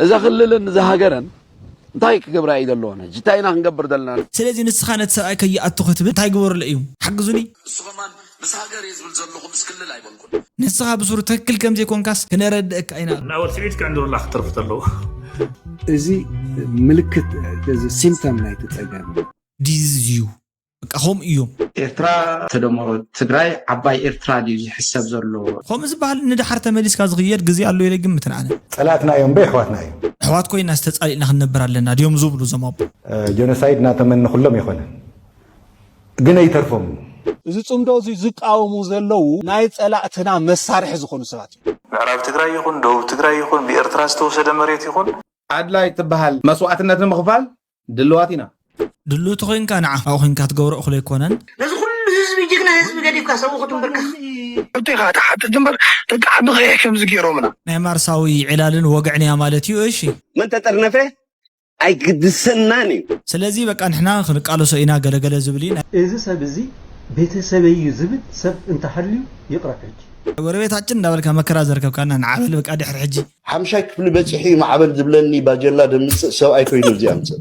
እዛ ክልልን እዛ ሃገርን እንታይ ክገብራ እዩ ዘለዎን? ሕጂ እንታይ ኢና ክንገብር ዘለና? ስለዚ ንስኻ ነቲ ሰብኣይ ከይኣቱ ክትብል እንታይ ግበርሉ እዩ? ሓግዙኒ። እሱ ከማን ምስ ሃገር እየ ዝብል ዘለኹ ምስ ክልል ኣይበልኩን። ንስኻ ብሱሩ ትክክል ከም ዘይኮንካስ ክነረድእካ ኢና። ናወል ስዒድ ክዕንድሩላ ክትርፍ ተለዉ። እዚ ምልክት እዚ ሲምፕተም ናይቲ ጸገም እዩ። ዲዚዝ እዩ። በቃ ከምኡ እዮም። ኤርትራ ተደመሮ ትግራይ ዓባይ ኤርትራ ድዩ ዝሕሰብ ዘሎ? ከምኡ ዝበሃል ንደሓር ተመሊስካ ዝኽየድ ግዜ ኣሎ ኢለ ይግምት ንዓነ። ጸላእትና እዮም እምበ የሕዋትና እዮም። ኣሕዋት ኮይናስ ተጻሊእና ክንነብር ኣለና ድዮም ዝብሉ እዞም ኣቦ? ጀኖሳይድ እናተመነኹሎም ኣይኮነን ግን ኣይተርፎም። እዚ ጽምዶ እዚ ዝቃወሙ ዘለዉ ናይ ጸላእትና መሳርሒ ዝኾኑ ሰባት እዮም። ምዕራብ ትግራይ ይኹን ደቡብ ትግራይ ይኹን ብኤርትራ ዝተወሰደ መሬት ይኹን ኣድላይ ትበሃል መስዋእትነት ንምኽፋል ድልዋት ኢና። ድሉ ተኾይንካ ንዓ ኣብኡ ኮይንካ ትገብሮ እኹል ኣይኮነን። ነዚ ኩሉ ህዝቢ ጅግና ህዝቢ ገዲፍካ ሰብኡ ክትንብርከኽ። ሕቶ ኢኻ ትሓትት እምበር ደቂ ዓዲ ኸይሕ ከምዚ ገይሮምና። ናይ ማርሳዊ ዕላልን ወግዕን እያ ማለት እዩ። እሺ መን ተጠርነፈ ኣይግድሰናን እዩ። ስለዚ በቃ ንሕና ክንቃለሶ ኢና ገለገለ ዝብል እዩ። እዚ ሰብ እዚ ቤተሰበይ እዩ ዝብል ሰብ እንተሃልዩ ይቕረብ ሕጂ። ጎረቤታችን እንዳበልካ መከራ ዘርከብካና ንዓበል በቃ ድሕሪ ሕጂ ሓምሻይ ክፍሊ በፂሑ እዩ ማዕበል ዝብለኒ ባጀላ ደምፅእ ሰብኣይ ኮይኑ እዚ ኣምፅእ።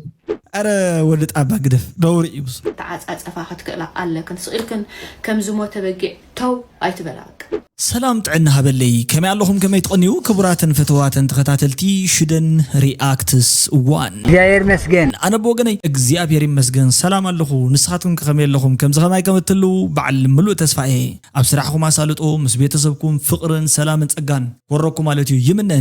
ኣረ ወዲ ጣባ ግደፍ ነውሪ እዩ ብሱ። ተዓፃፀፋ ክትክእላ ኣለክን ስቕ ኢልክን ከም ዝሞተ በጊዕ ተው ኣይትበላ በቃ። ሰላም ጥዕና ሃበለይ ከመይ ኣለኹም ከመይ ትቐንዩ ክቡራትን ፍትዋትን ተኸታተልቲ ሽደን ሪኣክትስ ዋን እግዚኣብሔር ይመስገን። ኣነ ብወገነይ እግዚኣብሔር ይመስገን ሰላም ኣለኹ ንስኻትኩም ከ ከመይ ኣለኹም ከምዚ ከማይ ከም እትህልዉ በዓል ምሉእ ተስፋ እየ ኣብ ስራሕኹም ኣሳልጦ ምስ ቤተሰብኩም ፍቕርን ሰላምን ጸጋን ክወረኩም ማለት እዩ ይምነ።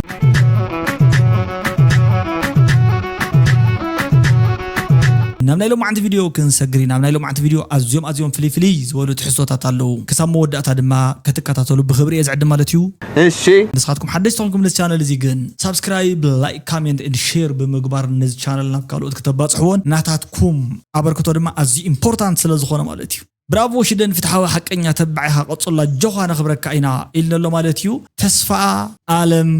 ናብ ናይ ሎማዓንቲ ቪድዮ ክንሰግር ኢና። ኣብ ናይ ሎማዓንቲ ቪድዮ ኣዝዮም ኣዝዮም ፍልይ ፍልይ ዝበሉ ትሕዝቶታት ኣለዉ። ክሳብ መወዳእታ ድማ ክትከታተሉ ብኽብሪ እየ ዝዕድም ማለት እዩ። እሺ። ንስኻትኩም ሓደሽቲ ኾንኩም ነዚ ቻነል እዚ ግን ሳብስክራይብ፣ ላይክ፣ ካሜንት ኤንድ ሼር ብምግባር ነዚ ቻነል ናብ ካልኦት ክተባፅሕዎን ናታትኩም ኣበርክቶ ድማ ኣዝዩ ኢምፖርታንት ስለ ዝኾነ ማለት እዩ። ብራቮ ሽደን ፍትሓዊ ሓቀኛ ተባዕ ኢኻ ቀጽሎ ኣጆኻ ነኽብረካ ኢና ኢልና ኣሎ ማለት እዩ። ተስፋ ኣለም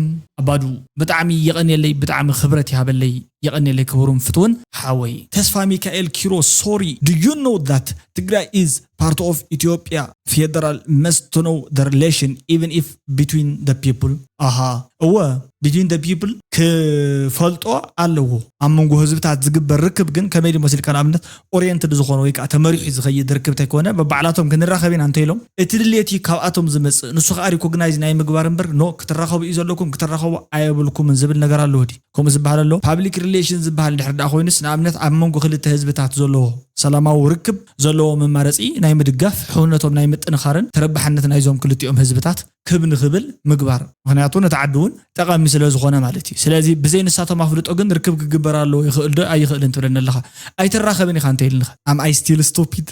ኣባዱ ብጣዕሚ የቐንየለይ ብጣዕሚ ክብረት ይሃበለይ የቐንየለይ ክቡርን ፍትውን ሓወይ ተስፋ ሚካኤል ኪሮስ sorry do you know that ትግራይ is part of Ethiopia federal must know the relation even if between the people ኣሃ እወ between the people ክፈልጦ ኣለዎ ኣብ መንጎ ህዝብታት ዝግበር ርክብ ግን ከመይ ድመሲልካ ንኣብነት ኦርየንትድ ዝኾነ ወይ ከዓ ተመሪሑ ዝኸይድ ርክብ ተይኮነ በባዕላቶም ክንራኸብ ኢና እንተኢሎም እቲ ድልየት እዩ ካብኣቶም ዝመፅእ ንሱ ከዓ ሪኮግናይዝ ናይ ምግባር እምበር ኖ ክትራኸቡ እዩ ዘለኩም ክትራኸቡ ኣየብልኩምን ዝብል ነገር ኣለዎ ድዩ ከምኡ ዝበሃል ኣሎ ፓብሊክ ሪሌሽን ዝበሃል እንድሕር ደኣ ኮይኑስ ንኣብነት ኣብ መንጎ ክልተ ህዝብታት ዘለዎ ሰላማዊ ርክብ ዘለዎ መማረፂ ናይ ምድጋፍ ሕውነቶም ናይ ምጥንኻርን ተረባሕነት ናይዞም ክልቲኦም ህዝብታት ክብ ንኽብል ምግባር ምኽንያቱ ነቲ ዓዲ እውን ጠቓሚ ስለ ዝኾነ ማለት እዩ ስለዚ ብዘይ ንሳቶም ኣፍልጦ ግን ርክብ ክግበር ኣለዎ ይኽእል ዶ ኣይኽእልን ትብለኒ ኣለኻ ኣይትራኸብን ኢኻ እንተ ኢልንኻ am I still stupid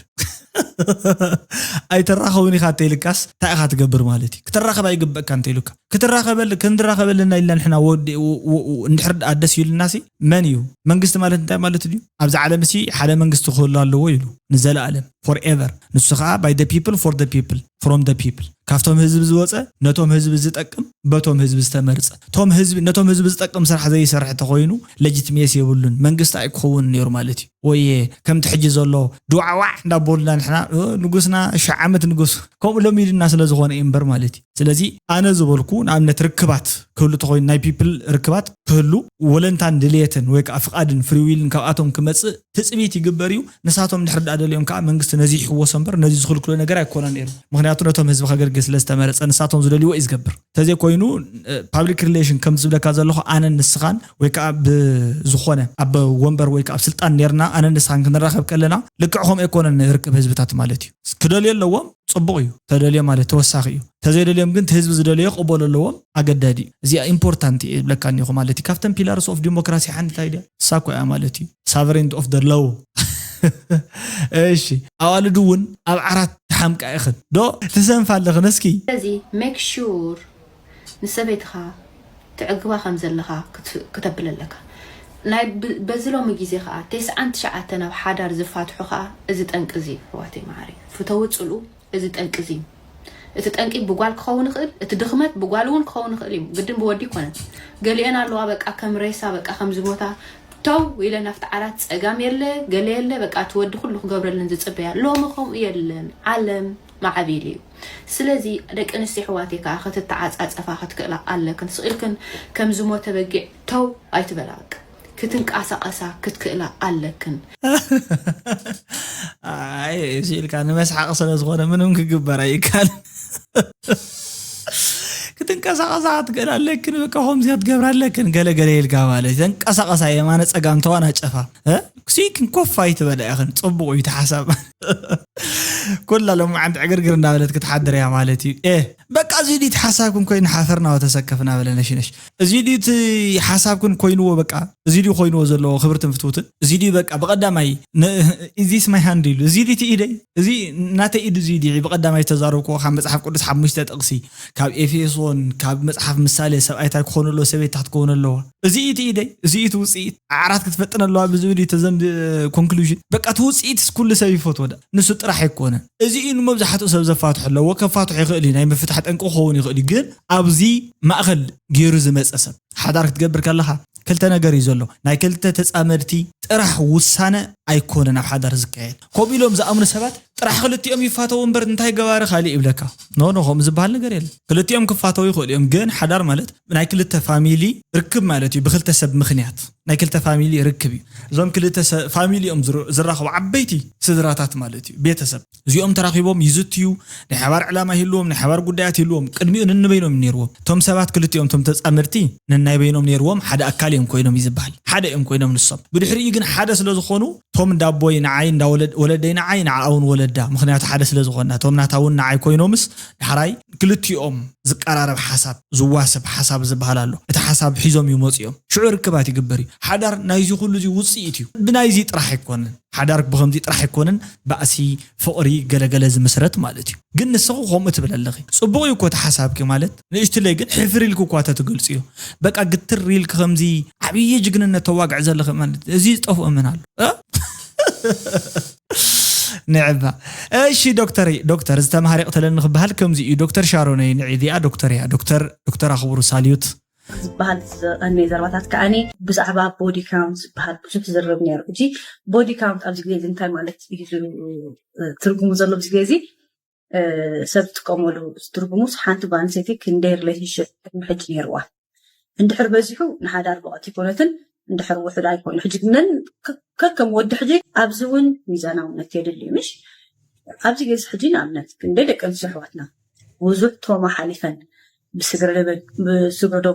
ኣይትራኸቡን ኢኻ እንተ ኢልካስ እንታይ ኢኻ ትገብር ማለት እዩ ክትራኸብ ኣይግበእካ እንተ ኢሉካ ክትራኸበል ክንራኸበልና ኢልና ንሕና ወዲ እንድሕር ደኣ ደስ ኢሉናሲ መን እዩ መንግስቲ ማለት እንታይ ማለት ድዩ ኣብዚ ዓለም ሲ ሓደ መንግስቲ ክህሉ ኣለዎ ኢሉ ንዘለኣለም forever ንሱ ከዓ by the people for the people from the people ካብቶም ህዝቢ ዝወፀ ነቶም ህዝቢ ዝጠቅም በቶም ህዝቢ ዝተመርፀ ቶም ህዝቢ ነቶም ህዝቢ ዝጠቅም ስራሕ ዘይሰርሕ ተኮይኑ legitimacy የብሉን መንግስቲ ኣይክኸውን ነይሩ ማለት እዩ ወየ ከምቲ ሕጂ ዘሎ ድዋዕዋዕ እንዳበሉና ንሕና ንጉስና ሺ ዓመት ንጉስ ከምኡ ሎሚድና ስለ ዝኾነ እዩ እምበር ማለት እዩ ስለዚ ኣነ ዝበልኩ ንኣብነት ርክባት ክህሉ ተኮይኑ ናይ people ርክባት ክህሉ ወለንታን ድልየትን ወይ ከዓ ፍቓድን ፍሪዊልን ካብኣቶም ክመፅእ ትፅቢት ይግበር እዩ ንሳቶም ድሕር ዳኣ ደልዮም ከዓ መንግስቲ ነዚ ይሕወሶ እምበር ነዚ ዝኽልክሎ ነገር ኣይኮነን ነይሩ ምክንያቱ ነቶም ህዝቢ ከገልግል ስለ ዝተመረፀ ንሳቶም ዝደልይዎ እዩ ዝገብር ተዘይኮይኑ ፓብሊክ ሪሌሽን ከም ዝብለካ ዘለኹ ኣነን ንስኻን ወይ ከዓ ብዝኾነ ኣብ ወንበር ወይ ከዓ ኣብ ስልጣን ነርና ኣነን ንስኻን ክንራኸብ ከለና ልክዕ ከምኡ ኣይኮነን ርክብ ህዝብታት ማለት እዩ ክደልዮ ኣለዎም ፅቡቕ እዩ ተደልዮ ማለት ተወሳኺ እዩ ተዘይደልዮም ግን ህዝቢ ዝደልዮ ክቕበሉ ኣለዎም ኣገዳዲ እዩ እዚኣ ኢምፖርታንት እየ ዝብለካ እኒኹ ማለት እዩ ካብተን pillars of democracy ሓንቲ እንታይ ድያ እሳ እኮ እያ ማለት እዩ sovereignty of the law እሺ ኣዋልድ እውን ኣብ ዓራት ተሓምቃ ኢኽን ዶ ትሰንፋ ኣለኽን እስኪ ስለዚ make sure ንሰበይትኻ ትዕግባ ከም ዘለኻ ክተብል ኣለካ ናይ በዚ ሎሚ ግዜ ከዓ ተስዓን ትሽዓተን ኣብ ሓዳር ዝፋትሑ ከዓ እዚ ጠንቂ እዚ ኣሕዋተይ መዓረይ ፍተዊ ፅልኡ እዚ ጠንቂ እዚ እዩ። እቲ ጠንቂ ብጓል ክኸውን ይኽእል፣ እቲ ድኽመት ብጓል እውን ክኸውን ይኽእል እዩ። ግድን ብወዲ ኣይኮነን። ገሊኤን ኣለዋ በቃ ከም ሬሳ በቃ ከም ዝሞታ ተው ኢለን ኣብቲ ዓራት ጸጋም የለ ገለ የለ በቃ እቲ ወዲ ኩሉ ክገብረለን ዝጽበያ። ሎሚ ከምኡ የለን። ዓለም ማዕቢል እዩ። ስለዚ ደቂ ኣንስትዮ ኣሕዋተይ ከኣ ክትተዓጻጸፋ ክትክእላ ኣለክን። ስቕ ኢልክን ከም ዝሞተ በጊዕ ተው ኣይትበላ በቃ። ክትንቀሳቐሳ ክትክእላ ኣለክን። ኣይ እዚ ኢልካ ንመስሓቕ ስለ ዝኾነ ምንም ክግበር ኣይካል። ክትንቀሳቐሳ ክትክእል ኣለክን፣ በቃ ከምዚኣ ትገብር ኣለክን፣ ገለ ገለ ኢልካ ማለት እዩ። ተንቀሳቐሳ የማነ ጸጋም ተዋናጨፋ። እ? ክሲ ክንኮፋ ኣይትበላ ኢኽን፣ ጽቡቕ እዩ እቲ ሓሳብ። ኩላ ሎማዓንቲ ዕግርግር እንዳበለት ክትሓድር እያ ማለት እዩ። ኤ በቃ እዚ ድዩ እቲ ሓሳብክን ኮይኑ ሓፈርና ወተሰከፍና በለ ነሽነሽ። እዚ ድዩ እቲ ሓሳብክን ኮይንዎ በቃ እዚ ድዩ ኮይንዎ ዘለዎ ክብርትን ፍትውትን እዚ ድዩ በቃ ብቐዳማይ ን- እዚስ ማይ ሃንድ ኢሉ እዚ ድዩ እቲ ኢደይ እዚ ናተይ ኢድ እዚ ድዩ ብቐዳማይ ዝተዛረብክዎ ካብ መጽሓፍ ቅዱስ ሓሙሽተ ጥቕሲ ካብ ኤፌሶን ካብ መጽሓፍ ምሳሌ ሰብኣይ እንታይ ክኾኑ ኣለዎ ሰበይቲ እንታይ ክኾኑ ኣለዋ እዚ እቲ ኢደይ እዚ እቲ ውፅኢት ዓራት ክትፈጥን ኣለዋ ብዝብል እዩ ተዘንድ ኮንክሉዥን በቃ እቲ ውፅኢት ኩሉ ሰብ ይፈትዎ ዳ ንሱ ጥራሕ ኣይኮነን እዚ እዩ ንመብዛሕትኡ ሰብ ዘፋትሑ ኣለዎ ከፋትሑ ይኽእል እዩ ናይ ምፍታሕ ጠንቂ ክኸውን ይኽእል እዩ ግን ኣብዚ ማእኸል ገይሩ ዝመፀ ሰብ ሓዳር ክትገብር ከለኻ ክልተ ነገር እዩ ዘሎ ናይ ክልተ ተፃመድቲ ጥራሕ ውሳነ ኣይኮነን ኣብ ሓዳር ዝካየድ ከምኡ ኢሎም ዝኣምኑ ሰባት ጥራሕ ክልቲኦም ይፋተው እምበር እንታይ ገባሪ ካሊእ ይብለካ ኖ ኖ ከምኡ ዝበሃል ነገር የለ ክልቲኦም ክፋተው ይኽእሉ እዮም ግን ሓዳር ማለት ናይ ክልተ ፋሚሊ ርክብ ማለት እዩ ብክልተ ሰብ ምክንያት ናይ ክልተ ፋሚሊ ርክብ እዩ እዞም ክልተ ፋሚሊ እዮም ዝራኸቡ ዓበይቲ ስድራታት ማለት እዩ ቤተሰብ እዚኦም ተራኺቦም ይዝትዩ ናይ ሓባር ዕላማ ይህልዎም ናይ ሓባር ጉዳያት ይህልዎም ቅድሚኡ ንንበይኖም ነይርዎም እቶም ሰባት ክልቲኦም እቶም ተፃመድቲ ነናይ በይኖም ነይርዎም ሓደ ኣካል እዮም ኮይኖም እዩ ዝበሃል ሓደ እዮም ኮይኖም ንሶም ብድሕሪኡ ግን ሓደ ስለ ዝኾኑ እቶም እንዳቦይ ንዓይ እንዳወለደይ ንዓይ ንዓውን ወለዳ ምክንያቱ ሓደ ስለ ዝኾና እቶም ናታ እውን ንዓይ ኮይኖምስ ዳሕራይ ክልቲኦም ዝቀራረብ ሓሳብ ዝዋሰብ ሓሳብ ዝበሃል ኣሎ እቲ ሓሳብ ሒዞም እዩ መፂኦም ሽዑ ርክባት ይግበር እዩ ሓዳር ናይዚ ኩሉ እዚ ውፅኢት እዩ ብናይዚ ጥራሕ ኣይኮነን ሓዳር ብከምዚ ጥራሕ ኣይኮነን ባእሲ ፍቕሪ ገለገለ ዝምስረት ማለት እዩ ግን ንስኺ ከምኡ ትብል ኣለኺ ፅቡቕ እዩ እኮ እቲ ሓሳብኪ ማለት ንእሽትለይ ግን ሕፍር ኢልኪ እኳ ተትገልፅዮ በቃ ግትር ኢልኪ ከምዚ ዓብዪ ጅግንነት ተዋግዕ ዘለኺ ማለት እዚ ዝጠፍኦ ምን ኣሎ ንዕባ እሺ ዶክተር ዶክተር ዝተምሃረ ይቕተለኒ ክበሃል ከምዚ እዩ ዶክተር ሻሮነይ ንዒ እዚኣ ዶክተር እያ ዶክተር ዶክተር ኣኽብሩ ሳልዩት ዝበሃል ዘቐነየ ዘረባታት ከዓኒ ብዛዕባ ቦዲ ካውንት ዝበሃል ብዙሕ ዝርብ ነይሩ። ሕጂ ቦዲ ካውንት ኣብዚ ግዜ እዚ እንታይ ማለት እዩ ትርጉሙ ዘሎ ኣብዚ ግዜ እዚ ሰብ ዝጥቀመሉ ትርጉሙስ ሓንቲ ጓል ኣንስተይቲ ክንደይ ሪሌሽንሽፕ ቅድሚ ሕጂ ነይርዋ እንድሕር በዚሑ ንሓዳር ብቕዕቲ ኣይኮነትን እንድሕር ውሑድ ኣይኮነ ሕጂ ግነን ከከም ወዲ ሕጂ ኣብዚ እውን ሚዛናውነት የድሊ ምሽ ኣብዚ ግዜ ሕጂ ንኣብነት ክንደይ ደቂ ኣንስትዮ ኣሕዋትና ብዙሕ ትሮማ ሓሊፈን ብስግረ ዶ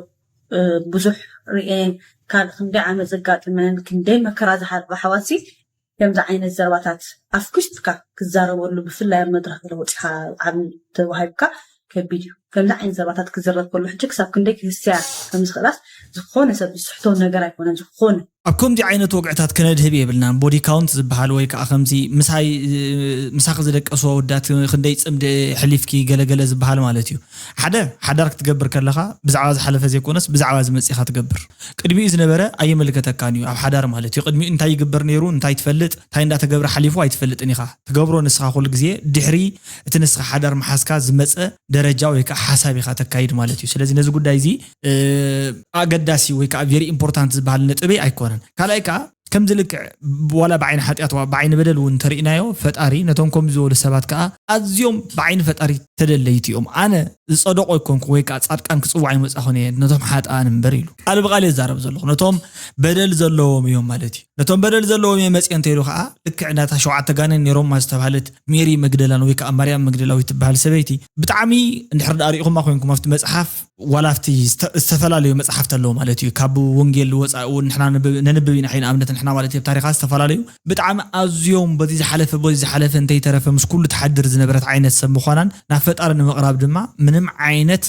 ብዙሕ ርኤን ካብ ክንደይ ዓመት ዘጋጥመን ክንደይ መከራ ዝሓልፋ ኣሕዋትሲ ከምዚ ዓይነት ዘረባታት ኣፍኩሽትካ ክዛረበሉ ብፍላይ ኣብ መድረኽ ገለ ወፂኻ ዓብ ተዋሂብካ ከቢድ እዩ ከምዚ ዓይነት ዘረባታት ክዝረብ ከሎ ሕጂ ክሳብ ክንደይ ክህስያ ከም ዝኽእላስ ዝኾነ ሰብ ዝስሕቶ ነገር ኣይኮነን ዝኾነ ኣብ ከምዚ ዓይነት ወግዕታት ክነድህብ የብልናን ቦዲ ካውንት ዝበሃል ወይ ከዓ ከምዚ ምሳይ ምሳኺ ዝደቀሱ ኣወዳት ክንደይ ፅምዲ ሕሊፍኪ ገለገለ ዝበሃል ማለት እዩ ሓደ ሓዳር ክትገብር ከለኻ ብዛዕባ ዝሓለፈ ዘይኮነስ ብዛዕባ ዝመፅእ ኢኻ ትገብር ቅድሚኡ ዝነበረ ኣይምልከተካን እዩ ኣብ ሓዳር ማለት እዩ ቅድሚኡ እንታይ ይግበር ነይሩ እንታይ ትፈልጥ እንታይ እንዳተገብረ ሓሊፉ ኣይትፈልጥን ኢኻ ትገብሮ ንስኻ ኩሉ ግዜ ድሕሪ እቲ ንስኻ ሓዳር መሓዝካ ዝመፀ ደረጃ ወይ ከዓ ሓሳብ ኢኻ ተካይድ ማለት እዩ ስለዚ ነዚ ጉዳይ እዚ ኣገዳሲ ወይ ከዓ very important ዝበሃል ነጥበይ ኣይኮነን ካልኣይ ከዓ ከምዚ ልክዕ ዋላ ብዓይኒ ሓጢኣት ዋ ብዓይኒ በደል እውን እንተርኢናዮ ፈጣሪ ነቶም ከምዚ ዝበሉ ሰባት ከዓ ኣዝዮም ብዓይኒ ፈጣሪ ተደለይቲ እዮም ኣነ ዝፀደቆ ኣይኮንኩ ወይ ከዓ ፃድቃን ክፅዋዕ ይመፃኹን እየ ነቶም ሓጥኣን እምበር ኢሉ ቃል ብቃል የዛረብ ዘለኹ ነቶም በደል ዘለዎም እዮም ማለት እዩ ነቶም በደል ዘለዎም እዮም መፅዮ እንተይሉ ከዓ ልክዕ ናታ ሸውዓተ ጋኔን ነይሮማ ዝተባሃለት ሜሪ መግደላን ወይ ከዓ ማርያም መግደላዊት ትበሃል ሰበይቲ ብጣዕሚ እንድሕር ዳኣ ሪኢኹማ ኮይንኩም ኣብቲ መፅሓፍ ዋላ ኣብቲ ዝተፈላለዩ መፅሓፍቲ ኣለዎ ማለት እዩ ካብ ወንጌል ወፃኢ እውን ንሕና ነንብብ ኢና ሐይን ኣብነት ንሕና ማለት እዩ ታሪኻ ዝተፈላለዩ ብጣዕሚ ኣዝዮም በዚ ዝሓለፈ በዚ ዝሓለፈ እንተይተረፈ ምስ ኩሉ ትሓድር ዝነበረት ዓይነት ሰብ ምዃናን ናብ ፈጣሪ ንምቕራብ ድማ ምንም ዓይነት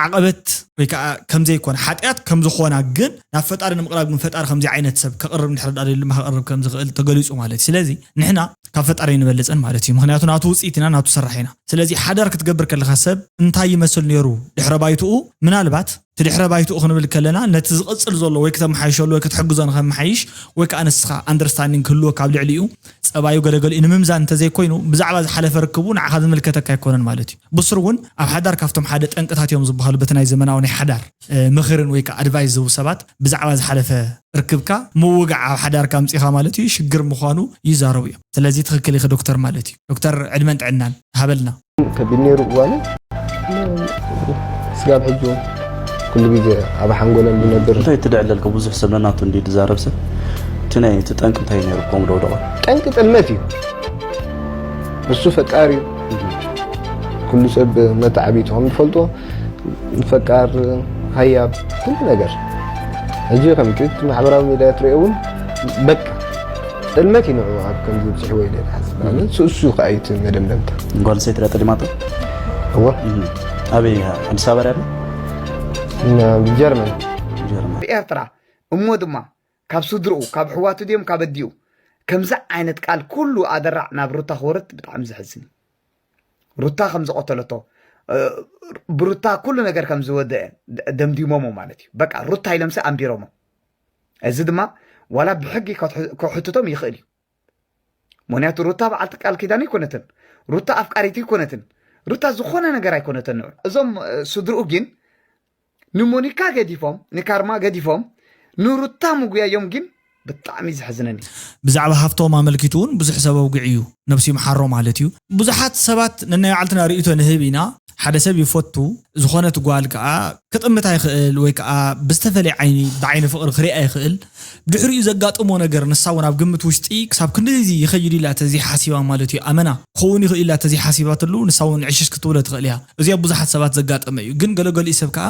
ዓቐበት ወይ ከዓ ከምዘይኮነ ሓጢኣት ከምዝኾና ግን ናብ ፈጣሪ ንምቕራብ ግን ፈጣሪ ከምዚ ዓይነት ሰብ ከቕርብ እንድሕር ዳኣ ድማ ከቕርብ ከምዝኽእል ተገሊፁ ማለት እዩ ስለዚ ንሕና ካብ ፈጣሪ ኣይንበልፅን ማለት እዩ ምክንያቱ ናቱ ውፅኢት ኢና ናቱ ሰራሕ ኢና ስለዚ ሓዳር ክትገብር ከለካ ሰብ እንታይ ይመስል ነይሩ ድሕረ ባይትኡ ምናልባት እቲ ድሕረ ባይትኡ ክንብል ከለና ነቲ ዝቕፅል ዘሎ ወይ ክተመሓይሸሉ ወይ ክትሕግዞ ንኸመሓይሽ ወይ ከዓ ንስኻ ኣንደርስታንዲንግ ክህልወካ ኣብ ልዕሊኡ ፀባዩ ገለገሊኡ ንምምዛን እንተዘይኮይኑ ብዛዕባ ዝሓለፈ ርክቡ ንዓኻ ዝምልከተካ ኣይኮነን ማለት እዩ ብስሩ እውን ኣብ ሓዳር ካብቶም ሓደ ጠንቅታት እዮም ዝበሃሉ በቲ ናይ ዘመናዊ ናይ ሓዳር ምኽርን ወይ ከዓ ኣድቫይስ ዝህቡ ሰባት ብዛዕባ ዝሓለፈ ርክብካ ምውጋዕ ኣብ ሓዳርካ ኣምፂኻ ማለት እዩ ሽግር ምዃኑ ይዛረቡ እዮም ስለዚ ትኽክል ኢኺ ዶክተር ማለት እዩ ዶክተር ዕድመን ጥዕናን ሃበልና ከቢድ ነይሩ እዋኑ ስጋብ ሕጂ እውን ኩሉ ግዜ ኣብ ሓንጎለን ዝነብር። እንታይ ትድዕለልካ? ብዙሕ ሰብ ነናቱ እንዲ ዝዛረብ ሰብ እቲ ናይ እቲ ጠንቂ እንታይ ነይሩ? ከምኡ ደውደቐ ጠንቂ ጥልመት እዩ። እሱ ፈቃር እዩ። ኩሉ ሰብ መተዓቢቱ ከም ዝፈልጦ ፈቃር፣ ሃያብ፣ ኩሉ ነገር። ሕጂ ከምቲ እቲ ማሕበራዊ ሚድያ ትሪኦ እውን በቃ ጥልመት እዩ ንዑ ኣብ ከምዚ ብፅሕዎ ኢለ ዝሓስብ። ንሱ እሱ ከኣ እዩ እቲ መደምደምታ። ጓል ሰይቲ ዳ ጠሊማቶ እወ ኣበይ ኣዲስ ኣበባ ያለ ጀርመን ጀርመን ብኤርትራ እሞ ድማ ካብ ስድርኡ ካብ ኣሕዋቱ ድዮም ካብ ኣዲኡ ከምዚ ዓይነት ቃል ኩሉ ኣደራዕ ናብ ሩታ ክወርድ ብጣዕሚ ዘሕዝን እዩ። ሩታ ከም ዝቐተለቶ ብሩታ ኩሉ ነገር ከም ዝወደአ ደምዲሞሞ ማለት እዩ። በቃ ሩታ ኢሎምሲ ኣንቢሮሞ። እዚ ድማ ዋላ ብሕጊ ክሕትቶም ይኽእል እዩ። ምክንያቱ ሩታ በዓልቲ ቃል ኪዳን ኣይኮነትን። ሩታ ኣፍቃሪት ኣይኮነትን። ሩታ ዝኾነ ነገር ኣይኮነትን። ንዑ እዞም ስድርኡ ግን ንሞኒካ ገዲፎም ንካርማ ገዲፎም ንሩታ ምጉያዮም ግን ብጣዕሚ ዘሕዝነኒ። ብዛዕባ ሃፍቶም ኣመልኪቱ እውን ብዙሕ ሰብ ኣውግዕ እዩ ነብሲ ምሓሮ ማለት እዩ። ብዙሓት ሰባት ነናይ ባዕልትና ርእይቶ ንህብ ኢና። ሓደ ሰብ ይፈቱ ዝኾነት ጓል ከዓ ክጥምታ ይኽእል ወይ ከዓ ብዝተፈለየ ዓይኒ ብዓይኒ ፍቕሪ ክሪኣ ይኽእል። ድሕሪኡ ዘጋጥሞ ነገር ንሳ እውን ኣብ ግምት ውሽጢ ክሳብ ክንድዚ ይኸይድ ኢላ ተዘይሓሲባ ማለት እዩ። ኣመና ክኸውን ይኽእል ኢላ ተዘይሓሲባትሉ ንሳ እውን ዕሽሽ ክትብሎ ትኽእል እያ። እዚ ኣብ ብዙሓት ሰባት ዘጋጠመ እዩ። ግን ገለገሊኡ ሰብ ከዓ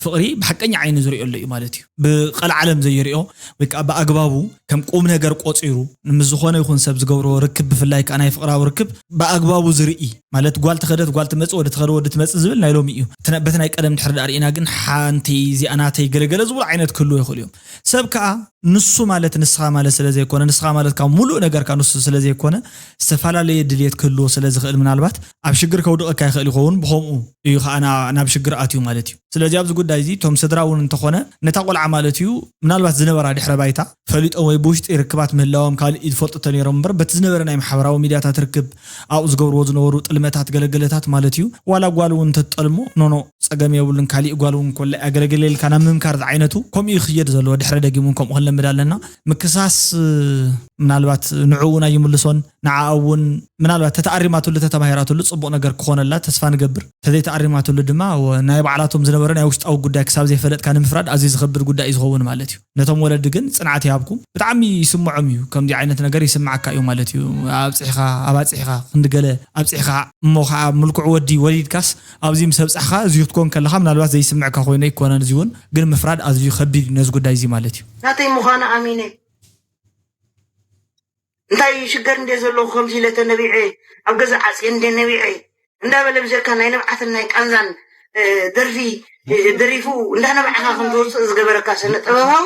ፍቕሪ ብሓቀኛ ዓይኒ ዝሪኦ ኣሎ እዩ ማለት እዩ። ብቐልዓለም ዘይሪኦ ወይ ከዓ ብኣግባቡ ከም ቁም ነገር ቆፂሩ ምስ ዝኾነ ይኹን ሰብ ዝገብሮ ርክብ ብፍላይ ከዓ ናይ ፍቕራዊ ርክብ ብኣግባቡ ዝርኢ ማለት ጓል ተኸደት ጓል ትመፅእ ወዲ ተኸደ ወዲ ትመፅእ ዝብል ናይ ሎሚ እዩ። በቲ ናይ ቀደም ድሕሪ ዳኣ ርኢና ግን ሓንቲ እዚኣ ናተይ ገለገለ ዝብሉ ዓይነት ክህልዎ ይኽእሉ እዮም። ሰብ ከዓ ንሱ ማለት ንስኻ ማለት ስለ ዘይኮነ ንስኻ ማለት ካብ ሙሉእ ነገርካ ንሱ ስለ ዘይኮነ ዝተፈላለየ ድልየት ክህልዎ ስለ ዝኽእል ምናልባት ኣብ ሽግር ከውድቐካ ይኽእል ይኸውን። ብኸምኡ እዩ ከዓ ናብ ሽግር ኣትዩ ማለት እዩ። ስለዚ ኣብዚ ጉዳይ እዚ እቶም ስድራ እውን እንተኾነ ነታ ቆልዓ ማለት እዩ ምናልባት ዝነበራ ድሕረ ባይታ ፈሊጦም ወይ ብውሽጢ ርክባት ምህላዎም ካልእ ዝፈልጡ ተነይሮም እምበር በቲ ዝነበረ ናይ ማሕበራዊ ሚድያታት ርክብ ኣብኡ ዝገብርዎ ዝነበሩ ጥልመታት ገለገለታት ማለት እዩ ዋላ ጓል እውን እንተትጠልሞ ኖኖ ፀገም የብሉን ካሊእ ጓል እውን ኮላ ኣገለገለ ኢልካ ናብ ምምካር ዝዓይነቱ ከምኡ ይኽየድ ዘለዎ ድሕረ ደጊም እውን ከምኡ ክንለምድ ኣለና። ምክሳስ ምናልባት ንዕኡ እውን ኣይምልሶን ንዓኣ እውን ምናልባት ተተኣሪማትሉ ተተማሂራትሉ ፅቡቕ ነገር ክኾነላ ተስፋ ንገብር። ተዘይተኣሪማትሉ ድማ ናይ ባዕላቶም ዝነበረ ናይ ውሽጣዊ ጉዳይ ክሳብ ዘይፈለጥካ ንምፍራድ ኣዝዩ ዝኸብድ ጉዳይ እዩ ዝኸውን ማለት እዩ። ነቶም ወለዲ ግን ፅንዓት ይሃብኩም። ብጣዕሚ ይስምዖም እዩ። ከምዚ ዓይነት ነገር ይስምዓካ እዩ ማለት እዩ። ኣብፅሕኻ ኣባፅሕኻ ክንዲ ገለ ኣብፅሕኻ እሞ ከዓ ምልኩዕ ወዲ ወሊድካስ ኣብዚ ምስ ኣብፃሕኻ እዚ ክትኮን ከለኻ ምናልባት ዘይስምዕካ ኮይኑ ኣይኮነን። እዚ እውን ግን ምፍራድ ኣዝዩ ከቢድ እዩ ነዚ ጉዳይ እዚ ማለት እዩ። ናተይ ምዃኑ ኣሚነ እንታይ ሽገር እንደ ዘለኹ ከምዚ ኢለ ተነቢዐ ኣብ ገዛ ዓፅየ እንደ ነቢዐ እንዳበለ ብጀካ ናይ ንብዓትን ናይ ቃንዛን ደርፊ ደሪፉ እንዳነባዕኻ ከም ዝወፅእ ዝገበረካ ስነ ጥበባዊ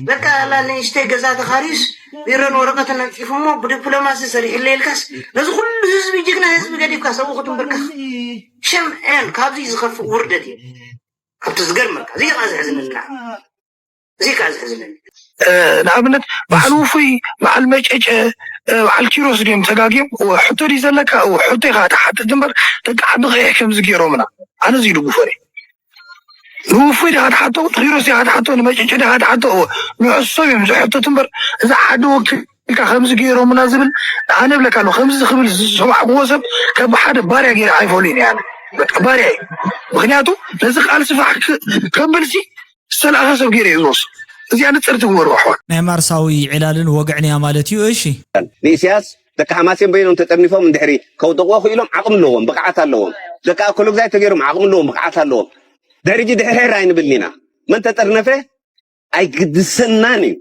በቃ ላ ንእሽተይ ገዛ ተኻርዩስ ቢሮን ወረቀትን ኣንፂፉ እሞ ብዲፕሎማሲ ሰሪሕለ ኢልካስ ነዚ ኩሉ ህዝቢ ጅግና ህዝቢ ገዲፍካ ሰብኡ ክትንብርካ ሸምዐን ካብዚ ዝኸፍእ ውርደት እዩ። ካብቲ ዝገርመካ እዚ ከዓ ዘሕዝነና እዚ ከዓ ዘሕዝነኒ። ንኣብነት በዓል ውፉይ በዓል መጨጨ በዓል ኪሮስ ድዮም ተጋግዮም? እወ ሕቶ ድዩ ዘለካ? እወ ሕቶ ኢኻ ትሓትት እምበር ደቂ ዓዲ ቀይሕ ከምዚ ገይሮምና ኣነ እዚ ይድግፎ እየ። ንውፉይ ዲኻ ትሓቶ ንኪሮስ ዲኻ ትሓቶ ንመጨጨ ዲኻ ትሓቶ እወ ንዕሶም እዮም ዝሕተቱ እምበር እዚ ዓዲ ወኪልካ ከምዚ ገይሮምና ዝብል ኣነ እብለካ ኣለኹ ከምዚ ክብል ዝሰማዕክዎ ሰብ ካብ ሓደ ባርያ ገይረ ኣይፈልዮን እየ ኣነ በቃ ባርያ እዩ። ምክንያቱ ነዚ ቃልሲ ፋሕ ከብልሲ ዝተላእኸ ሰብ ገይረ እየ ዝወስዶ። እዚኣ ንፅርቲ ግበሩ ኣሕዋት። ናይ ማርሳዊ ዕላልን ወግዕን እያ ማለት እዩ። እሺ። ንኢሳያስ ደቂ ሓማሴን በይኖም ተጠርኒፎም እንድሕሪ ከውድቕዎ ክኢሎም ዓቕሚ ኣለዎም፣ ብቕዓት ኣለዎም። ደቂ ኣኮሎግዛይ ተገይሮም ዓቕሚ ኣለዎም፣ ብቕዓት ኣለዎም። ድሕሪ ሕጂ ድሕርሕር ኣይንብልን ኢና። መን ተጠርነፈ ኣይግድሰናን እዩ።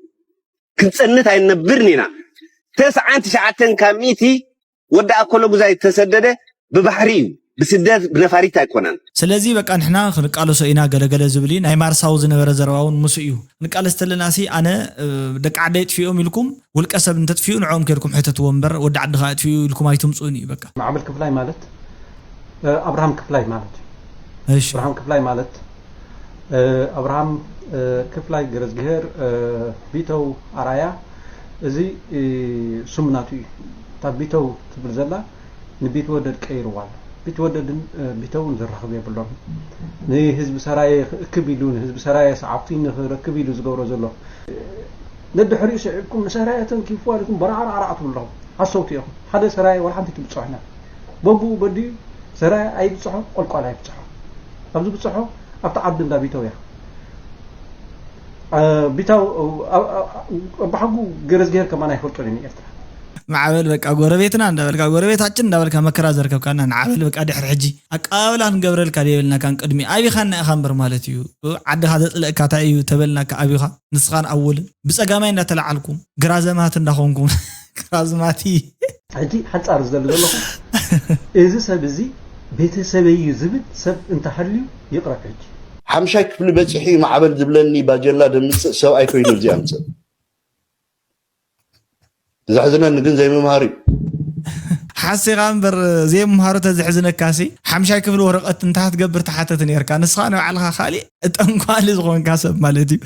ክንጸንት ኣይንነብርን ኢና። ተስዓን ትሽዓተን ካብ ሚእቲ ወዲ ኣኮሎጉዛይ ዝተሰደደ ብባሕሪ እዩ። ብስደት ብነፋሪት ኣይኮነን። ስለዚ በቃ ንሕና ክንቃለሶ ኢና ገለገለ ዝብል እዩ። ናይ ማርሳዊ ዝነበረ ዘረባ እውን ምስኡ እዩ። ክንቃለስ ተለና ሲ ኣነ ደቂ ዓደይ ኣጥፊኦም ኢልኩም ውልቀ ሰብ እንተጥፊኡ ንዕኦም ኬድኩም ሕተትዎ እምበር ወዲ ዓድኻ ኣጥፊኡ ኢልኩም ኣይትምፅኡኒ እዩ በቃ። ማዕበል ክፍላይ ማለት ኣብርሃም ክፍላይ ማለት እዩ። እሺ። ኣብርሃም ክፍላይ ማለት ኣብርሃም ክፍላይ ገረዝግሄር ቢተው ኣራያ እዚ ስም ናቱ እዩ። እታ ቢተው ትብል ዘላ ንቢትወደድ ቀይርዋ ኣሎ። ቢትወደድን ቢተውን ዝራኸብ የብሎም። ንህዝቢ ሰራየ ክእክብ ኢሉ ንህዝቢ ሰራየ ሰዓብቲ ንክረክብ ኢሉ ዝገብሮ ዘሎ ነድሕሪኡ ስዒብኩም ንሰራየ ተንኪፍዋ ኢልኩም በራዕራዕራዕ ትብሉ ኣለኹም። ሓሰውቲ ኢኹም። ሓደ ሰራየ ዋላ ሓንቲ ትብፅሖ ኢና። በብኡ በዲኡ ሰራየ ኣይብፅሖ ቆልቋል ኣይብፅሖ። ኣብ ዝብፅሖ ኣብቲ ዓዲ እንዳ ቢተው እያ። ቢታው፣ ብሓጉ ገረዝግሄር ከማን ኣይፈልጦን እዩ ኤርትራ። ማዕበል በቃ ጎረቤትና እንዳበልካ፣ ጎረቤታችን እንዳበልካ መከራ ዘርከብካና። ንዓበል በቃ ድሕሪ ሕጂ ኣቀባብላ ክንገብረልካ ደየብልናካን ቅድሚ ኣቢኻና ኢኻ እምበር ማለት እዩ። ዓድኻ ዘፅለእካ እንታይ እዩ ተበልናካ ኣቢኻ ንስኻን ኣወልን ብፀጋማይ እንዳተለዓልኩም ግራዘማት እንዳኾንኩም ግራዝማቲ ሕጂ ሓንጻር ዝደሊ ዘለኹ እዚ ሰብ እዚ ቤተሰበይ እዩ ዝብል ሰብ እንተሃልዩ ይቕረብ። ሕጂ ሓምሻይ ክፍሊ በፂሑ እዩ ማዕበል ዝብለኒ ባጀላ ደምፅእ ሰብኣይ ኮይኑ እዚ ኣምፅእ። ዘሕዝነኒ ግን ዘይምምሃር እዩ። ሓሲኻ እምበር ዘይምምሃሩ ተዘሕዝነካሲ ሓምሻይ ክፍሊ ወረቐት እንታይ ትገብር ተሓተት ነርካ። ንስኻ ንባዕልኻ ካሊእ ጠንቋሊ ዝኾንካ ሰብ ማለት እዩ።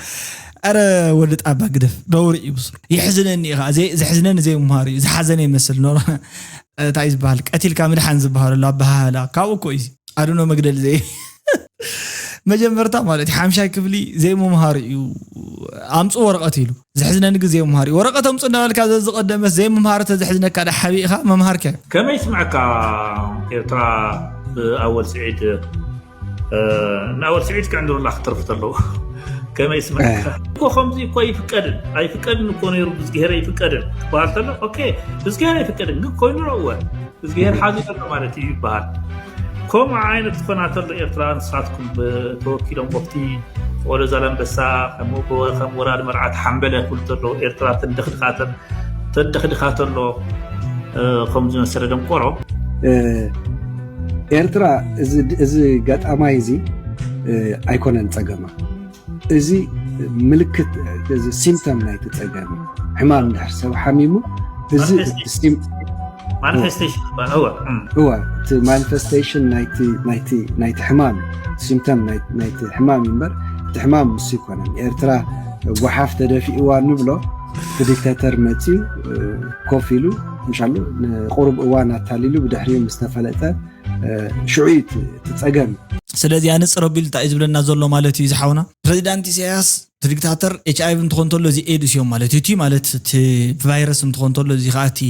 ኣረ ወዲ ጣባ ግደፍ፣ ነውሪ እዩ ብሱር። የሕዝነኒ ኢኻ። ዘይ- ዘሕዝነኒ ዘይምምሃሩ እዩ። ዝሓዘነ ይመስል ኖ እንታይ ዝበሃል ቀቲልካ ምድሓን ዝበሃለሉ ኣበሃህላ ካብኡ እኮ እዩ። ኣድኖ መግደል ዘይ መጀመርታ ማለት እዩ ሓምሻይ ክፍሊ ዘይምምሃሩ እዩ። ኣምፁ ወረቐት ኢሉ ዘሕዝነኒ ግን ዘይምምሃሩ እዩ። ወረቐት ኣምፁ እንዳበልካ ዘዝቐደመስ ዘይምምሃሩ ተዘሕዝነካ ዳ ሓቢእኻ መምሃርካ እዩ። ከመይ ይስምዐካ ኤርትራ ብኣወል ስዒድ? ንኣወል ስዒድ ክዕንድሩላ ክትርፍ ተለዉ ከመይ ይስምዐካ? እኮ ከምዚ እኮ ኣይፍቀድን ኣይፍቀድን እኮ ነይሩ ብዝግሄረ ኣይፍቀድን ትበሃል ተሎ ኦኬ ብዝግሄረ ኣይፍቀድን ግን ኮይኑ ነው እወ ብዝግሄር ሓዚ ዘሎ ማለት እዩ ይበሃል። ከምኡ ዓይነት ዝኾና ተሎ ኤርትራ ንስኻትኩም ተወኪሎም ወፍቲ ቆሎ ዛላንበሳ ከም ወራድ መርዓት ሓምበለ ክብሉ ተሎ ኤርትራ ተንደኽድኻ ተሎ ከም ዝመሰለ ደንቆሮ። ኤርትራ እዚ ገጣማይ እዚ ኣይኮነን ጸገማ። እዚ ምልክት እዚ ሲምፕተም ናይቲ ጸገም እዩ። ሕማም እንድሕር ሰብ ሓሚሙ እዚ ማኒፌስቴሽን ይበሃል። እወ፣ እም። እወ እቲ ማኒፌስቴሽን ናይቲ ናይቲ ናይቲ ሕማም እዩ። ሲምፕተም ናይ- ናይቲ ሕማም እዩ እምበር እቲ ሕማም ምስ ይኮነን። ኤርትራ ጓሓፍ ተደፊእዋ ንብሎ እቲ ዲክታተር መፅዩ ኮፍ ኢሉ ምሻሉ ንቁሩብ እዋን ኣታሊሉ ብድሕሪኡ ምስ ተፈለጠ ሽዑ እዩ እቲ እቲ ፀገም። ስለዚ ኣነፅር ኣቢሉ እንታይ እዩ ዝብለና ዘሎ ማለት እዩ ዝሓውና ፕሬዚዳንት ኢሳያስ እቲ ዲክታተር ኤች ኣይቪ እንትኾን ተሎ እዚ ኤድስ እዮም ማለት እዩ። እቲ ማለት እቲ ቫይረስ እንትኾን ተሎ እዚ ከዓ እቲ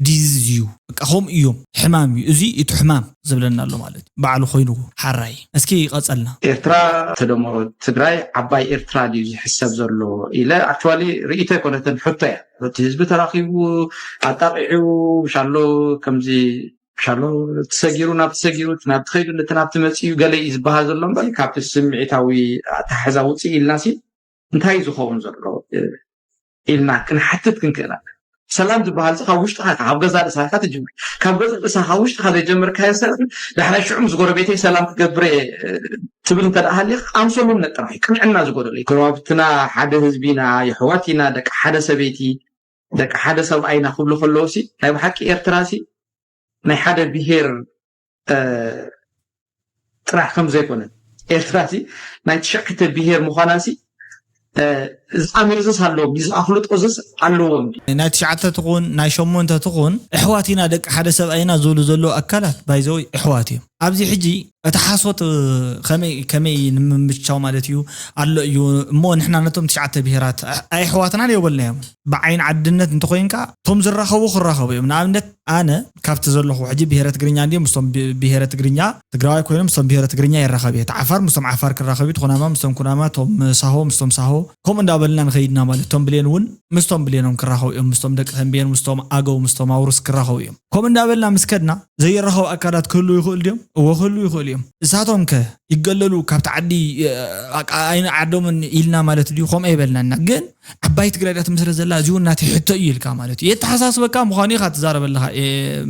ዲዚዝ እዩ። በቃ ከምኡ እዮም ሕማም እዩ። እዚ እቲ ሕማም ዝብለና ኣሎ ማለት እዩ። ባዕሉ ኮይኑ ሓራይ። እስኪ ይቐፀልና። ኤርትራ ተደመሮ ትግራይ ዓባይ ኤርትራ ድዩ ዝሕሰብ ዘሎ ኢለ ኣክቹዋሊ ርእይቶ ኣይኮነትን ሕቶ እያ። እቲ ህዝቢ ተራኺቡ ኣጣቂዑ ሻሎ ከምዚ ሻሎ ተሰጊሩ ናብ ተሰጊሩ እቲ ናብ ትኸይዱ እቲ ናብ ትመፅኡ ገለ እዩ ዝበሃል ዘሎ እምበር ካብቲ ስምዒታዊ ኣተሓሕዛ ውፅእ ኢልና ሲ እንታይ እዩ ዝኸውን ዘሎ ኢልና ክንሓትት ክንክእል ኣለና። ሰላም ዝበሃል ሲ ካብ ውሽጥኻ ካብ ገዛ ርእስኻ ኢኻ ትጅምር። ካብ ገዛ ርእስኻ ካብ ውሽጥኻ ዘይጀመርካዮ ሰብ ዳሕራይ ሽዑ ምስ ጎረቤተይ ሰላም ክገብር እየ ትብል እንተ ደኣ ሃሊኻ ኣምሰሉነት ጥራሕ እዩ። ቅንዕና ዝጎደሎ እዩ። ጎረባብትና ሓደ ህዝቢ ኢና፣ የሕዋት ኢና፣ ደቂ ሓደ ሰበይቲ፣ ደቂ ሓደ ሰብኣይ ኢና ክብሉ ከለዉ ሲ ናይ ብሓቂ ኤርትራ ሲ ናይ ሓደ ብሄር ጥራሕ ከም ዘይኮነ ኤርትራ ሲ ናይ ትሽዓተ ብሄር ምዃና ሲ ዝኣምርዝስ ኣለዎም ዝኣፍልጦዝስ ኣለዎም። ናይ ትሽዓተ ትኹን ናይ ሸሞንተ ትኹን ኣሕዋት ኢና ደቂ ሓደ ሰብኣይ ኢና ዝብሉ ዘለዉ ኣካላት ባይዘወይ ኣሕዋት እዮም። ኣብዚ ሕጂ እቲ ሓሶት ከመይ ከመይ ንምምቻው ማለት እዩ ኣሎ እዩ እሞ ንሕና ነቶም ትሽዓተ ብሄራት ኣይ ኣሕዋትናን የበልናዮም። ብዓይኒ ዓድነት እንተኮይንካ እቶም ዝራኸቡ ክራኸቡ እዮም። ንኣብነት ኣነ ካብቲ ዘለኹ ሕጂ ብሄረ ትግርኛ እንድዮም ምስቶም ብሄረ ትግርኛ ትግራዋይ ኮይኖም ምስቶም ብሄረ ትግርኛ ይራኸብ እየ። ዓፋር ምስቶም ዓፋር ክራኸብ እዩ። ትኹናማ ምስቶም ኩናማ፣ እቶም ሳሆ ምስቶም ሳሆ ከምኡ እንዳበልና ንኸይድና ማለት እቶም ብሌን እውን ምስቶም ብሌኖም ክራኸቡ እዮም። ምስቶም ደቂ ተንቤን ምስቶም ኣገው ምስቶም ኣውርስ ክራኸቡ እዮም። ከምኡ እንዳበልና ምስ ከድና ዘይራኸቡ ኣካላት ክህሉ ይኽእል ድዮም? እወ ክህሉ ይኽእል እዮም። እሳቶም ከ ይገለሉ ካብቲ ዓዲ ኣይንዓዶምን ኢልና ማለት ድዩ? ከምኡ ኣይበልናና ግን ዓባይ ትግራይ ዳ ትምስረት ዘላ እዚውን ናተይ ሕቶ እዩ ኢልካ ማለት እዩ። የተሓሳስበካ ምዃኑ ኢኻ ትዛረበ ኣለኻ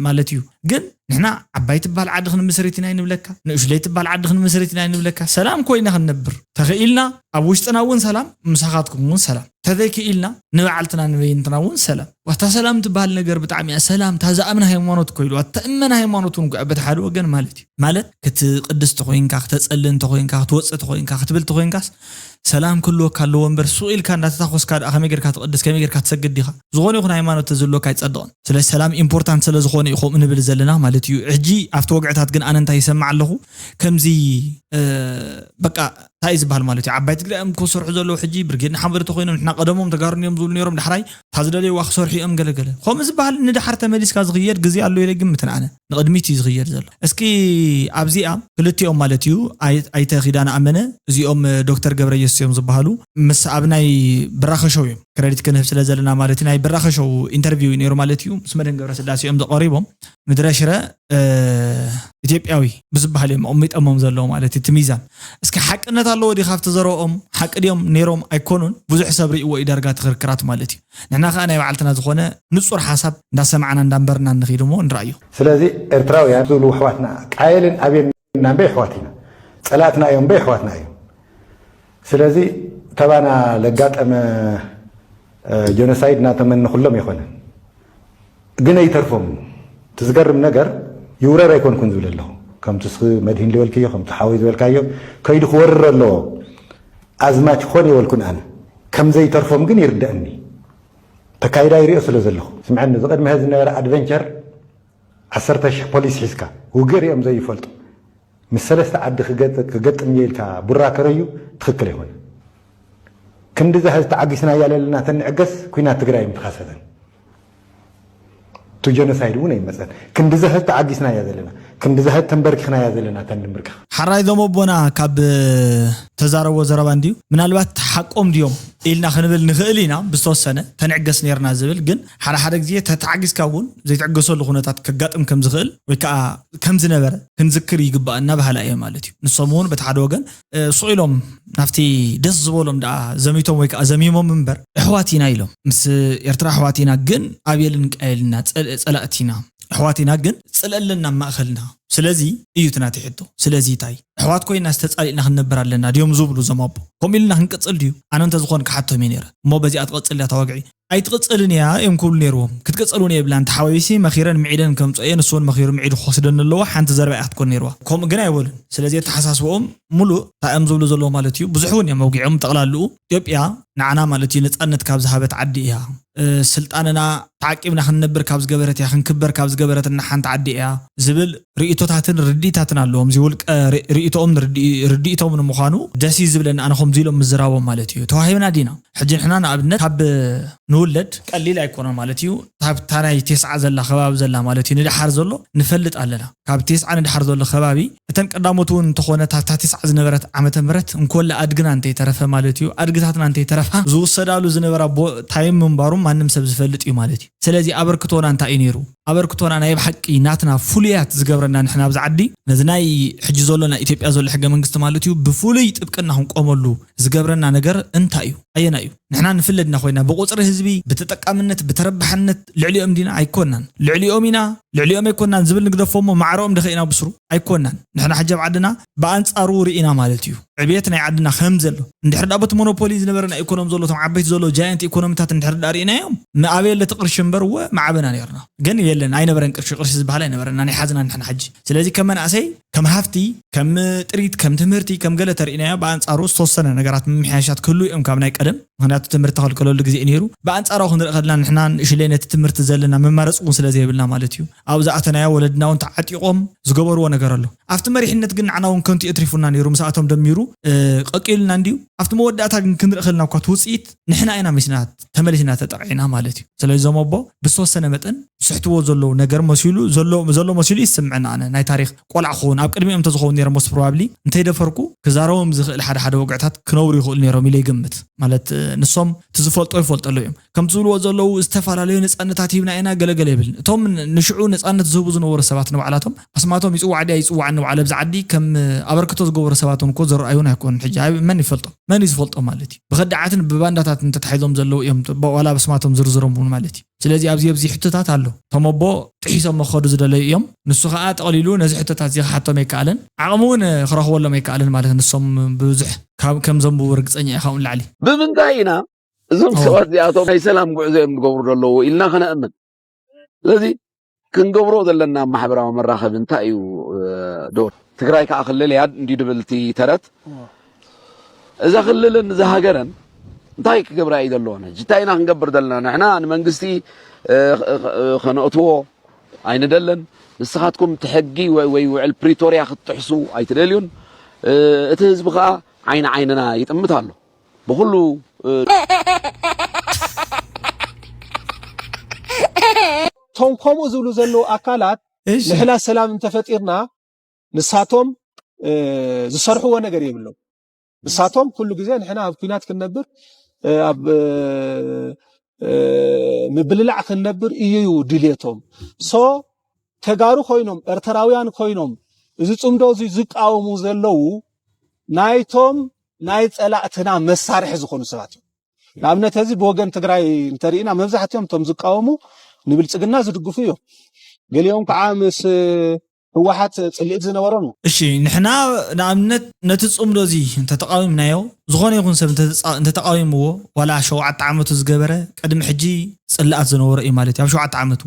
ማለት እዩ። ግን ንሕና ዓባይ ትበሃል ዓዲ ክንምስርት ኢና ይንብለካ፣ ንእሽለይ ትበሃል ዓዲ ክንምስርት ኢና ይንብለካ። ሰላም ኮይና ክንነብር ተኽኢልና ኣብ ውሽጥና እውን ሰላም፣ ምሳኻትኩም እውን ሰላም፣ ተዘይክኢልና ንባዕልትና ንበይንትና እውን ሰላም። ዋታ ሰላም ትበሃል ነገር ብጣዕሚ እያ ሰላም፣ ታዝኣምን ሃይማኖት ኮይሉ፣ ኣተእመን ሃይማኖት እውን ጉዕበት ሓደ ወገን ማለት እዩ። ማለት ክትቅድስ ተኾይንካ፣ ክተጸሊ እንተኾይንካ፣ ክትወጽእ ተኾይንካ፣ ክትብል ተኾይንካስ ሰላም ክህልወካ ኣለዎ እምበር ሱቕ ኢልካ እንዳተታኾስካ ደኣ ከመይ ጌርካ ትቕድስ ከመይ ጌርካ ትሰግድ ዲኻ? ዝኾነ ይኹን ሃይማኖት ተዝህልወካ ኣይጸድቕን። ስለዚ ሰላም ኢምፖርታንት ስለ ዝኾነ እዩ ከምኡ ንብል ዘለና ማለት እዩ። ሕጂ ኣብቲ ወግዕታት ግን ኣነ እንታይ ይሰምዕ ኣለኹ ከምዚ በቃ እንታይ እዩ ዝበሃል ማለት እዩ። ዓባይ ትግራይ እዮም ክሰርሑ ዘለዉ ሕጂ ብርጌድ ንሓመዱ ተኮይኖም ንሕና ቀደሞም ተጋሩ እዮም ዝብሉ ነይሮም ዳሕራይ እታ ዝደለይዋ ክሰርሑ እዮም ገለገለ ከምኡ ዝበሃል ንድሓር ተመሊስካ ዝኽየድ ግዜ ኣሎ ኢለ ግምትን ኣነ። ንቕድሚት እዩ ዝኽየድ ዘሎ። እስኪ ኣብዚኣ ክልቲኦም ማለት እዩ ኣይ- ኣይተ ኪዳነ ኣመነ፣ እዚኦም ዶክተር ገብረየሱስ እዮም ዝበሃሉ። ምስ ኣብ ናይ ብራኸ ሾው እዮም፣ ክረዲት ክንህብ ስለ ዘለና ማለት እዩ። ናይ ብራኸ ሾው ኢንተርቪው እዩ ነይሩ ማለት እዩ። ምስ መድህን ገብረስላሴ እዮም ዝቐሪቦም። ምድረ ሽረ ኢትዮጵያዊ ብዝበሃል እዮም ኣቕሚጠሞም ዘለዉ ማለት እዩ። እቲ ሚዛን እስኪ ሓቅነት ኣለዎ ዲ ካብቲ ዘረኦም? ሓቂ ድዮም ነይሮም ኣይኮኑን? ብዙሕ ሰብ ርእይዎ እዩ ዳርጋ እቲ ክርክራት ማለት እዩ። ንሕና ከዓ ናይ ባዕልትና ዝኾነ ንፁር ሓሳብ እንዳሰማዕና እንዳንበርና ንኽይድ እሞ ንረኣዮ። ስለዚ ኤርትራውያን ዝብሉ ኣሕዋትና ቃየልን ኣብየን ኢና እምበይ ኣሕዋት ኢና፣ ፀላእትና እዮም እምበይ ኣሕዋትና እዮም። ስለዚ ተባና ለጋጠመ ጀኖሳይድ እናተመንኹሎም ኣይኮነን፣ ግን ኣይተርፎም። እቲ ዝገርም ነገር ይውረር ኣይኮንኩን ዝብል ኣለኹ። ከምቲ እስኺ መድሂን ዝበልክዮ፣ ከምቲ ሓወይ ዝበልካዮ ከይዱ ክወርር ኣለዎ። ኣዝማች ክኾን የበልኩን ኣነ። ከም ዘይተርፎም ግን ይርደኣኒ። ተካይዳ ይሪኦ ስለ ዘለኹ። ስምዐኒ፣ እዚ ቅድሚ ሕዚ ዝነበረ ኣድቨንቸር ዓሰርተ ሽሕ ፖሊስ ሒዝካ ውግእ ሪኦም ዘይፈልጡ ምስ ሰለስተ ዓዲ ክገጥ- ክገጥም እየ ኢልካ ቡራ ከረዩ ትኽክል ኣይኮነ። ክንዲ ዛህዝ ተዓጊስናያ ዘለና ተንዕገስ ኩናት ትግራይ ምትኻሰተን ቱ ጀኖሳይድ እውን ኣይመፀን። ክንዲ ዛህዝ ተዓጊስናያ ዘለና ክንዲ ዛህዝ ተንበርኪኽናያ ዘለና ተንድምርክኽ ሓራይ ዞም ኣቦና ካብ ተዛረቦ ዘረባ እንድዩ ምናልባት ሓቆም ድዮም ኢልና ክንብል ንኽእል ኢና። ብዝተወሰነ ተንዕገስ ነርና ዝብል ግን ሓደ ሓደ ግዜ ተተዓጊዝካ እውን ዘይትዕገሰሉ ኩነታት ከጋጥም ከም ዝኽእል ወይ ከዓ ከም ዝነበረ ክንዝክር ይግባእ እናበሃላ እየ ማለት እዩ። ንሶም እውን በቲ ሓደ ወገን ስቕ ኢሎም ናብቲ ደስ ዝበሎም ደኣ ዘሚቶም ወይ ከዓ ዘሚሞም እምበር ኣሕዋት ኢና ኢሎም ምስ ኤርትራ ኣሕዋት ኢና ግን ኣብየልን ቃየልና ፀላእቲ ኢና። ኣሕዋት ኢና ግን ፅልኢ ኣለና ማእኸልና። ስለዚ እዩ እቲ ናተይ ሕቶ። ስለዚ እንታይ ኣሕዋት ኮይና ዝተፃሊእና ክንነብር ኣለና ድዮም ዝብሉ እዞም ኣቦ? ከምኡ ኢልና ክንቅፅል ድዩ? ኣነ እንተዝኾን ክሓቶም እየ ነይረ። እሞ በዚኣ ትቐፅል ድያ እታ ወግዒ? ኣይትቕፅልን እያ እዮም ክብሉ ነይርዎም። ክትቅፅል እውን የብላን። ተሓዋዊሲ መኺረን ምዒደን ከምፅኦ እየ፣ ንሱ እውን መኺሩ ምዒዱ ክወስደኒ ኣለዎ። ሓንቲ ዘረባ እያ ክትኮን ነይርዋ። ከምኡ ግን ኣይበሉን። ስለዚ ኣተሓሳስብኦም ሙሉእ እንታይ እዮም ዝብሉ ዘለዉ ማለት እዩ። ብዙሕ እውን እዮም ኣውጊዖም። ጠቕላልኡ ኢትዮጵያ ንዓና ማለት እዩ ነፃነት ካብ ዝሃበት ዓዲ እያ። ስልጣንና ተዓቂብና ክንነብር ካብ ዝገበረት እያ፣ ክንክበር ካብ ዝገበረትና ሓንቲ ዓዲ እያ ዝብል ርእይቶታትን ርድኢታትን ኣለዎም። እዚ ውልቀ ርእይቶኦም ርድኢቶም ንምዃኑ ደስ እዩ ዝብለኒ። ኣነ ከምዚ ኢሎም ምዝራቦም ማለት እዩ። ተዋሂብና ዲና ሕጂ ንሕና ንኣብነት ካብ ንውለድ ቀሊል ኣይኮነን ማለት እዩ። ካብታ ናይ ቴስዓ ዘላ ከባቢ ዘላ ማለት እዩ ንደሓር ዘሎ ንፈልጥ ኣለና። ካብ ቴስዓ ንደሓር ዘሎ ከባቢ እተን ቀዳሞት እውን እንተኾነ ታብታ ቴስዓ ዝነበረት ዓመተ ምህረት እንኮላ ኣድግና እንተይተረፈ ማለት እዩ ኣድግታትና እንተይተረፋ ዝውሰዳሉ ዝነበራ ታይም ምንባሩ ማንም ሰብ ዝፈልጥ እዩ ማለት እዩ። ስለዚ ኣበርክቶና እንታይ እዩ ነይሩ? ኣበርክቶና ናይ ብሓቂ ናትና ፍሉያት ዝገብረና ንሕና ኣብዚ ዓዲ ነዚ ናይ ሕጂ ዘሎ ናይ ኢትዮጵያ ዘሎ ሕገ መንግስቲ ማለት እዩ ብፍሉይ ጥብቅና ክንቆመሉ ዝገብረና ነገር እንታይ እዩ? ኣየና እዩ? ንሕና ንፍለድና ኮይና ብቁፅሪ ህዝቢ ብተጠቃምነት ብተረባሕነት ልዕሊኦም ዲና ኣይኮናን። ልዕሊኦም ኢና ልዕሊኦም ኣይኮናን ዝብል ንግደፎ እሞ ማዕረኦም ደኸ ኢና ብስሩ ኣይኮናን። ንሕና ሕጂ ኣብ ዓድና ብኣንፃሩ ርኢና ማለት እዩ ዕብየት ናይ ዓድና ከም ዘሎ እንድሕር ዳ በቲ ሞኖፖሊ ዝነበረ ናይ ኢኮኖሚ ዘሎ እቶም ዓበይቲ ዘሎ ጃየንት ኢኮኖሚታት እንድሕር ዳ ርኢናዮም ምኣበየ ለቲ ቅርሺ እምበር እወ ማዕበና ነርና። ግን የለን ኣይነበረን ቅርሺ ቅርሺ ዝበሃል ኣይነበረና ናይ ሓዝና ንሕና ሕጂ። ስለዚ ከም መናእሰይ ከም ሃፍቲ ከም ጥሪት ከም ትምህርቲ ከም ገለ ተርኢናዮ ብኣንፃሩ ዝተወሰነ ነገራት ምምሕያሻት ክህሉ እዮም ካብ ናይ ቀደም። ምክንያቱ ትምህርቲ ተኸልከለሉ ግዜ እዩ ነይሩ። ብኣንፃራዊ ክንርኢ ከለና ንሕና ንእሽለይ ነቲ ትምህርቲ ዘለና መማረፂ እውን ስለ ዘይብልና ማለት እዩ። ኣብ ዝኣተናዮ ወለድና እውን ተዓጢቖም ዝገበርዎ ነገር ኣሎ። ኣብቲ መሪሕነት ግን ንዓና እውን ከንቱ እትሪፉና ነይሩ። ምስኣቶም ደሚሩ ቀቂሉና እንድዩ። ኣብቲ መወዳእታ ግን ክንርኢ ከለና እኳ እቲ ውፅኢት ንሕና ኢና መሲና ተመሊስና ተጠቂዕና ማለት እዩ። ስለዚ እዞም ኣቦ ብዝተወሰነ መጠን ዝስሕትዎ ዘለዉ ነገር መሲሉ ዘሎ መሲሉ ይስምዐና። ኣነ ናይ ታሪክ ቆልዓ ክኸውን ኣብ ቅድሚኦም እንተዝኸውን ነይረ most probably እንተይደፈርኩ ክዛረቦም ዝኽእል ሓደ ሓደ ወግዕታት ክነብሩ ይኽእሉ ነይሮም ኢለ ይግምት። ማለት ንሶም እቲ ዝፈልጦ ይፈልጠሉ እዮም። ከምቲ ዝብልዎ ዘለዉ ዝተፈላለዩ ነፃነታት ሂብና ኢና ገለገለ ይብል። እቶም ንሽዑ ነፃነት ዝህቡ ዝነበሩ ሰባት ንባዕላቶም ኣስማቶም ይፅዋዕ ድያ ይፅዋዕ ንባዕሉ ኣብዚ ዓዲ ከም ኣበርክቶ ዝገበሩ ሰባት እውን እኮ ዝረኣዩን ኣይኮኑን። ሕጂ መን ይፈልጦም? መን እዩ ዝፈልጦም ማለት እዩ? ብኸዳዓትን ብባንዳታትን ተታሒዞም ዘለዉ እዮም። ዋላ ብስማቶም ዝርዝሮም እውን ማለት እዩ። ስለዚ ኣብዚ ኣብዚ ሕቶታት ኣሎ። እቶም ኣቦ ጥሒሶም መኸዱ ዝደለዩ እዮም። ንሱ ከዓ ጠቕሊሉ ነዚ ሕቶታት እዚ ክሓቶም ኣይከኣለን። ዓቕሚ እውን ክረኽበሎም ኣይከኣለን ማለት ንሶም ብዙሕ ካብ ከም ዘንብቡ ርግፀኛ እየ ካብኡ ንላዕሊ። ብምንታይ ኢና እዞም ሰባት እዚኣቶም ናይ ሰላም ጉዕዞ እዮም ዝገብሩ ዘለዉ ኢልና ከነእምን? ስለዚ ክንገብሮ ዘለና ማሕበራዊ መራኸቢ እንታይ እዩ ዶ ትግራይ ከዓ ክልል እያ እንዲ ድብል እቲ ተረት እዛ ክልልን እዛ ሃገረን እንታይ ክገብራ እዩ ዘለዎን ሕጂ እንታይ ኢና ክንገብር ዘለና ንሕና ንመንግስቲ ከነእትዎ ኣይንደልን ንስኻትኩም እቲ ሕጊ ወይ ውዕል ፕሪቶርያ ክትጥሕሱ ኣይትደልዩን እቲ ህዝቢ ከዓ ዓይኒ ዓይንና ይጥምት ኣሎ ብኩሉ እቶም ከምኡ ዝብሉ ዘለዉ ኣካላት እሺ። ንሕና ሰላም እንተፈጢርና ንሳቶም ዝሰርሕዎ ነገር የብሎም። ንሳቶም ኩሉ ግዜ ንሕና ኣብ ኩናት ክንነብር ኣብ ምብልላዕ ክንነብር እዩ ድልየቶም። ሶ ተጋሩ ኮይኖም ኤርትራውያን ኮይኖም እዚ ጽምዶ እዚ ዝቃወሙ ዘለዉ ናይቶም ናይ ጸላእትና መሳርሒ ዝኾኑ ሰባት እዮም። ንኣብነት እዚ ብወገን ትግራይ እንተሪእና መብዛሕትኦም እቶም ዝቃወሙ ንብልጽግና ዝድግፉ እዮም። ገሊኦም ከዓ ምስ ህወሓት ጽልኢት ዝነበሮም እዮም። እሺ ንሕና ንኣብነት ነቲ ጽምዶ እዚ እንተተቃዊምናዮ ዝኾነ ይኹን ሰብ እንተተቃዊምዎ ዋላ ሸውዓተ ዓመቱ ዝገበረ ቅድሚ ሕጂ ጽልኣት ዝነበሮ እዩ ማለት እዩ ኣብ ሸውዓተ ዓመቱ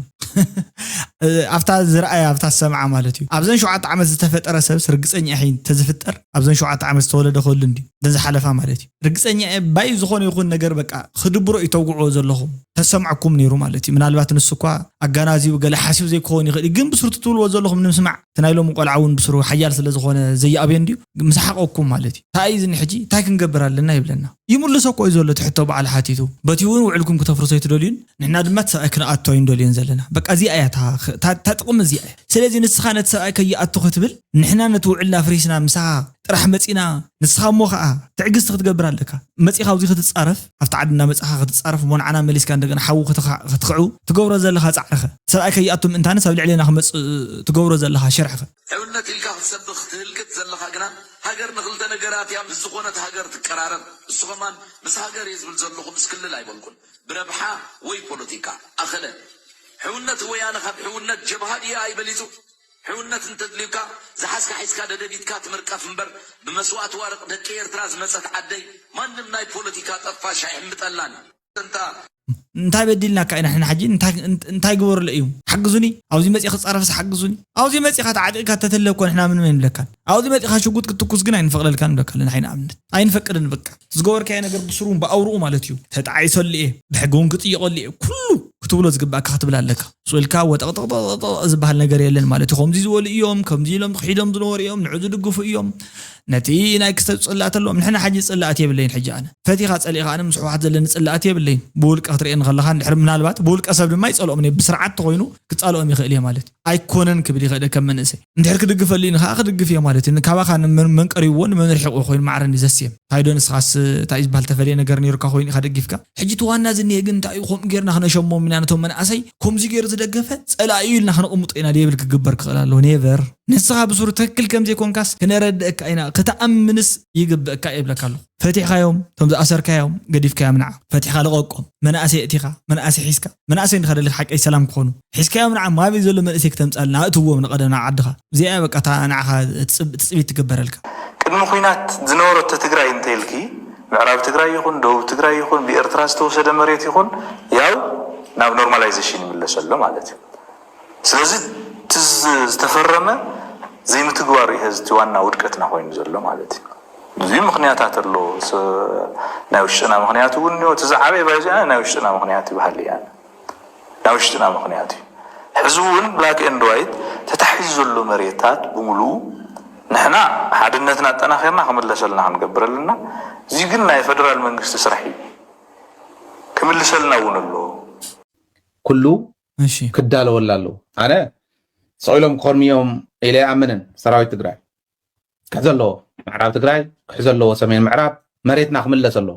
ኣብታ ዝረኣየ ኣብታ ዝሰምዓ ማለት እዩ ኣብዘን ሸውዓተ ዓመት ዝተፈጠረ ሰብስ ርግፀኛ ኢኺ ተዝፍጠር ኣብዘን ሸውዓተ ዓመት ዝተወለደ ክህሉ እንዲ እዘን ዝሓለፋ ማለት እዩ ርግፀኛ እየ ባይ ዝኾነ ይኹን ነገር በቃ ክድብሮ እዩ ተውግዕዎ ዘለኹም ተሰምዐኩም ነይሩ ማለት እዩ ምናልባት ንሱ እኳ ኣጋናዚቡ ገለ ሓሲቡ ዘይክኸውን ይኽእል እዩ ግን ብስሩ ትብልዎ ዘለኹም ንምስማዕ እቲ ናይ ሎሚ ቆልዓ እውን ብስሩ ሓያል ስለ ዝኾነ ዘይኣብዮ እንድዩ ምሳሓቐኩም ማለት እዩ እንታይ እዩ ዝኒ ሕጂ እንታይ ክንገብር ኣለና ይብለና ይምልሶ እኮ እዩ ዘሎ እቲ ሕቶ በዓል ሓቲቱ በቲ እውን ውዕልኩም ክተፍርሶ ኣይትደልዩን ንሕና ድማ እቲ ሰብኣይ ክንኣቶ ኣይንደልዮን ዘለና በቃ እዚኣ እያ እታ ጥቕሚ እዚኣ እያ ስለዚ ንስኻ ነቲ ሰብኣይ ከይኣቱ ክትብል ንሕና ነቲ ውዕልና ኣፍሪስና ምሳኻ ጥራሕ መፂና ንስኻ እሞ ከዓ ትዕግስቲ ክትገብር ኣለካ መፂኻ ኣብዚ ክትፃረፍ ኣብቲ ዓዲ እናመፃኻ ክትፃረፍ እሞ ንዓና መሊስካ እንደገና ሓዊ ክትኽዑ ትገብሮ ዘለኻ ፃዕርኸ ሰብኣይ ከይኣቱ ምእንታንስ ኣብ ልዕሌና ክመፅእ ትገብሮ ዘለኻ ሽርሕኸ ሕውነት ኢልካ ክትሰብኽ ትህልክት ዘለኻ ግና ሃገር ንኽልተ ነገራት እያ ምስ ዝኾነት ሃገር ትቀራረብ እሱ ኸማን ምስ ሃገር እየ ዝብል ዘለኹ ምስ ክልል ኣይበልኩን ብረብሓ ወይ ፖለቲካ ኣኸለ ሕውነት ወያነ ካብ ሕውነት ጀብሃ ድየ ኣይበሊጹ ሕውነት እንተድልዩካ ዝሓዝካ ሒዝካ ደደቢትካ ትምርቀፍ እምበር ብመስዋእቲ ዋርቕ ደቂ ኤርትራ ዝመጸት ዓደይ ማንም ናይ ፖለቲካ ጠፋሽ ኣይሕምጠላን እንታ እንታይ በዲልናካ ኢና ንሕና ሕጂ እንታይ ግበሩለ እዩ ሓግዙኒ ኣብዚ መፅእ ክፃረፍስ ሓግዙኒ ኣብዚ መፅእካ ተዓጢቕካ ተተለ እኮ ንሕና ምንም ኣይንብለካን ኣብዚ መፅእካ ሽጉጥ ክትኩስ ግን ኣይንፈቅደልካን ንብለካ ኣለና ሓይና ኣብነት ኣይንፈቅድን በቃ ዝገበርካዮ ነገር ብስሩን ብኣውርኡ ማለት እዩ ተጣዒሰሉ እየ ብሕጊ እውን ክጥየቐሉ እየ ኩሉ ክትብሎ ዝግባእካ ክትብል ኣለካ ስኡልካ ወጠቕጠቕጠቕ ዝበሃል ነገር የለን ማለት እዩ ከምዚ ዝበሉ እዮም ከምዚ ኢሎም ክሒዶም ዝነበሩ እዮም ንዑ ዝድግፉ እዮም ነቲ ናይ ክስተብ ፅላእት ኣለዎም ንሕና ሓጂ ፅላእት የብለይን ሕጂ ኣነ ፈቲኻ ፀሊእኻ ኣነ ምስ ሕወሓት ዘለኒ ፅላእት የብለይን ብውልቀ ክትርእየኒ ከለኻ እንድሕር ምናልባት ብውልቀ ሰብ ድማ ይፀልኦም እየ ብስርዓት ተኮይኑ ክፃልኦም ይኽእል እየ ማለት እዩ ኣይኮነን ክብል ይኽእል ከም መንእሰይ እንድሕር ክድግፈሉ እዩ ንኸዓ ክድግፍ እየ ማለት እዩ ንካባኻ መንቀሪዎ ንመምርሒቑ ኮይኑ ማዕረን እዩ ዘስየም ታይዶ ንስኻስ እንታይ ዝበሃል ተፈልየ ነገር ነይሩካ ኮይኑ ኢኻ ደጊፍካ ሕጂ እቲ ዋና ዝኒሀ ግን እንታይ እዩ ከምኡ ጌርና ክነሸሞም ኢና ነቶም መናእሰይ ከምዚ ገይሩ ዝደገፈ ፀላኢ እዩ ኢልና ክነቕምጦ ኢና ደብል ክግበር ክኽእል ኣለዎ ኔቨር ንስኻ ብሱሩ ትክክል ከም ዘይኮንካስ ክነረድእካ ኢና ክትኣምንስ ይግብእካ እየ ብለካ ኣለኹ ፈቲሕካዮም እቶም ዝኣሰርካዮም ገዲፍካዮም ንዓ ፈቲሕካ ልቐቆም መናእሰይ እቲኻ መናእሰይ ሒዝካ መናእሰይ እንዲኻ ደሊኻ ሓቀይ ሰላም ክኾኑ ሒዝካዮም ንዓ ማበይ ዘሎ መንእሰይ ክተምፃልና ኣእትዎም ንቐደም ናብ ዓድኻ እዚኣ በቃ እታ ንዓኻ ትፅቢት ትግበረልካ ቅድሚ ኩናት ዝነበረቶ ትግራይ እንተይልኪ ምዕራብ ትግራይ ይኹን ደቡብ ትግራይ ይኹን ብኤርትራ ዝተወሰደ መሬት ይኹን ያው ናብ normalization ይምለስ ኣሎ ማለት እዩ ስለዚ እቲ ዝተፈረመ ዘይምትግባሩ እዩ ሕዚ እቲ ዋና ውድቀትና ኮይኑ ዘሎ ማለት እዩ ብዙ ምክንያታት ኣሎ ናይ ውሽጥና ምክንያት እውን እቲ ዝዓበየ ባይዚኣ ናይ ውሽጥና ምክንያት ይበሃል እያ ናይ ውሽጥና ምክንያት እዩ ሕዚ እውን black and white ተታሒዙ ዘሎ መሬታት ብምሉኡ ንሕና ሓድነትና ኣጠናኺርና ክምለሰልና ክንገብር ኣለና እዚ ግን ናይ ፈደራል መንግስቲ ስራሕ እዩ ክምልሰልና እውን ኣሎ ኩሉ ክዳለወላ ኣለዎ ኣነ ሰቂሎም ክኸርምዮም ኢለ ይኣምንን ሰራዊት ትግራይ ክሕዘ ኣለዎ ምዕራብ ትግራይ ክሕዘ ኣለዎ ሰሜን ምዕራብ መሬትና ክምለስ ኣለዎ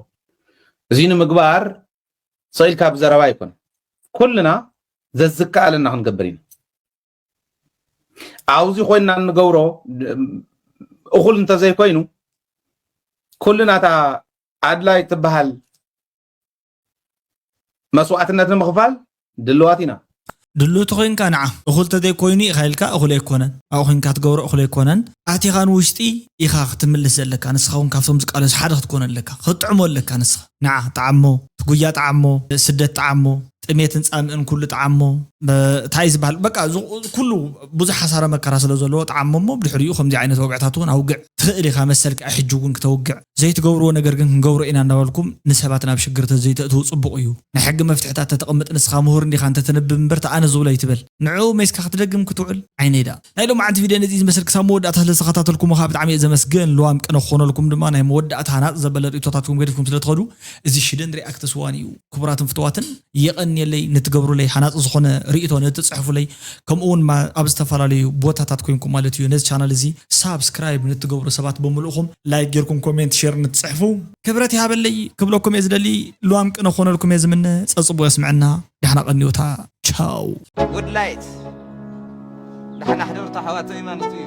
እዚ ንምግባር ሰቂልካ ብዘረባ ኣይኮነ ኩልና ዘዝከኣለና ክንገብር ኢና ኣብዚ ኮይንና እንገብሮ እኹል እንተዘይኮይኑ ኩልና እታ ኣድላይ ትበሃል መስዋእትነት ንምኽፋል ድልዋት ኢና። ድልው ተኾይንካ ንዓ እኹል ተዘይኮይኑ ኢኻ ኢልካ እኹል ኣይኮነን ኣብኡ ኮይንካ ትገብሮ እኹል ኣይኮነን ኣቲኻ ንውሽጢ ኢኻ ክትምልስ ዘለካ ንስኻ እውን ካብቶም ዝቃለሱ ሓደ ክትኮን ኣለካ ክትጥዕሞ ኣለካ ንስኻ ንዓ ጠዓሞ እቲ ጉያ ጠዓሞ ስደት ጠዓሞ ጥሜትን ፃምእን ኩሉ ጠዓሞ እንታይ ዝበሃል በቃ ኩሉ ብዙሕ ሓሳረ መከራ ስለ ዘለዎ ጠዓሞ እሞ ብድሕሪኡ ከምዚ ዓይነት ወግዕታት እውን ኣውግዕ ትኽእል ኢኻ መሰልካ ሕጂ እውን ክተውግዕ ዘይትገብርዎ ነገር ግን ክንገብሮ ኢና እናበልኩም ንሰባት ናብ ሽግር ተዘይተእትዉ ፅቡቕ እዩ ናይ ሕጊ መፍትሕታት ተተቐምጥ ንስኻ ምሁር እንዲኻ እንተተንብብ እምበር ተኣነ ዝብሎ ኣይትበል ንዕኡ ሜስካ ክትደግም ክትውዕል ዓይነይ ደኣ ናይ ሎማዓንቲ ቪድዮ ነዚ ዝመስል ክሳብ መወዳእታ ስለዝተኸታተልኩሞ ከዓ ብጣዕሚ እየ ዘመስግን ልዋም ቅነ ክኾነልኩም ድማ ናይ መወዳእታ ሃናፅ ዘበለ ርእቶታትኩም ገዲፍኩም ስለትኸዱ እዚ ሽደን ሪኣክትስ ዋን እዩ ክቡራትን ፍትዋትን የቐን የለይ ንትገብሩለይ ሓናፂ ዝኾነ ርእቶ ንትፅሕፉለይ ከምኡ እውን ኣብ ዝተፈላለዩ ቦታታት ኮይንኩም ማለት እዩ ነዚ ቻናል እዚ ሳብስክራይብ ንትገብሩ ሰባት ብምልእኹም ላይክ ጌርኩም ኮሜንት ሼር ንትፅሕፉ ክብረት ይሃበለይ ክብለኩም እየ ዝደሊ። ልዋም ቅነ ክኾነልኩም እየ ዝምነ። ፀፅቡ የስምዐና። ዳሕና ቀንዮታ። ቻው። ውድላይት ዳሕና ሕደርታ ኣሕዋተይ ማለት እዩ።